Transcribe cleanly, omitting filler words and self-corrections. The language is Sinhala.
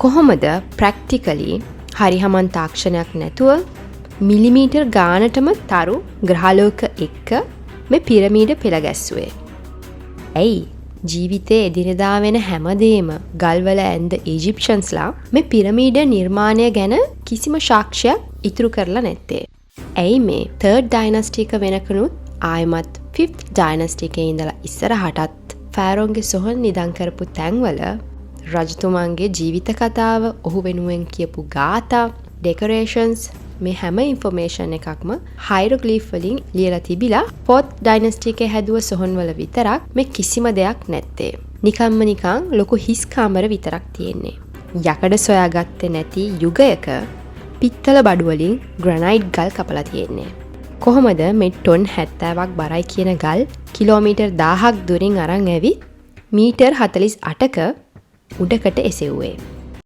කොහොමද ප්‍රැක්ටිකලි හරිහමන් තාක්ෂණයක් නැතුව මිලිමීටර් ගානටම තරු ග්‍රහලෝක එක්ක මේ පිරමීඩ පෙළ ගැස්සුවේ? ඇයි ජීවිතේ එදිනෙදා වෙන හැමදේම ගල්වල ඇන්ද ඊජිප්ෂන්ස්ලා මේ පිරමීඩ නිර්මාණය ගැන කිසිම සාක්ෂියක් ඉතුරු කරලා නැත්තේ? ඇයි මේ තර්ඩ් ඩයිනස්ටි එක වෙනකනුත් ආයමත් ෆිෆ්ත් ඩයිනස්ටි එකේ ඉඳලා ඉස්සරහටත් ෆෑරෝන්ගේ සොහොන් නිදන් කරපු තැන්වල රජතුමන්ගේ ජීවිත කතාව, ඔහු වෙනුවෙන් කියපු ගාථා, ඩෙකරේෂන්ස්, මේ හැම ඉන්ෆර්මේෂන් එකක්ම හයිරෝග්ලිෆ් වලින් ලියලා තිබිලා ෆෝර්ත් ඩයිනස්ටි එකේ හැදුව සොහොන් වල විතරක් මේ කිසිම දෙයක් නැත්තේ? නිකම්ම නිකං ලොකු හිස් කාමර විතරක් තියෙන්නේ. යකඩ සොයාගත්තේ නැති යුගයක පිත්තල බඩු වලින් ග්‍රනයිට් ගල් කපලා තියෙන්නේ. කොහොමද මේ ටොන් 70ක් බරයි කියන ගල් කිලෝමීටර් 1000ක් දුරින් අරන් ඇවිත් මීටර් 48ක උඩකට එසෙව්වේ?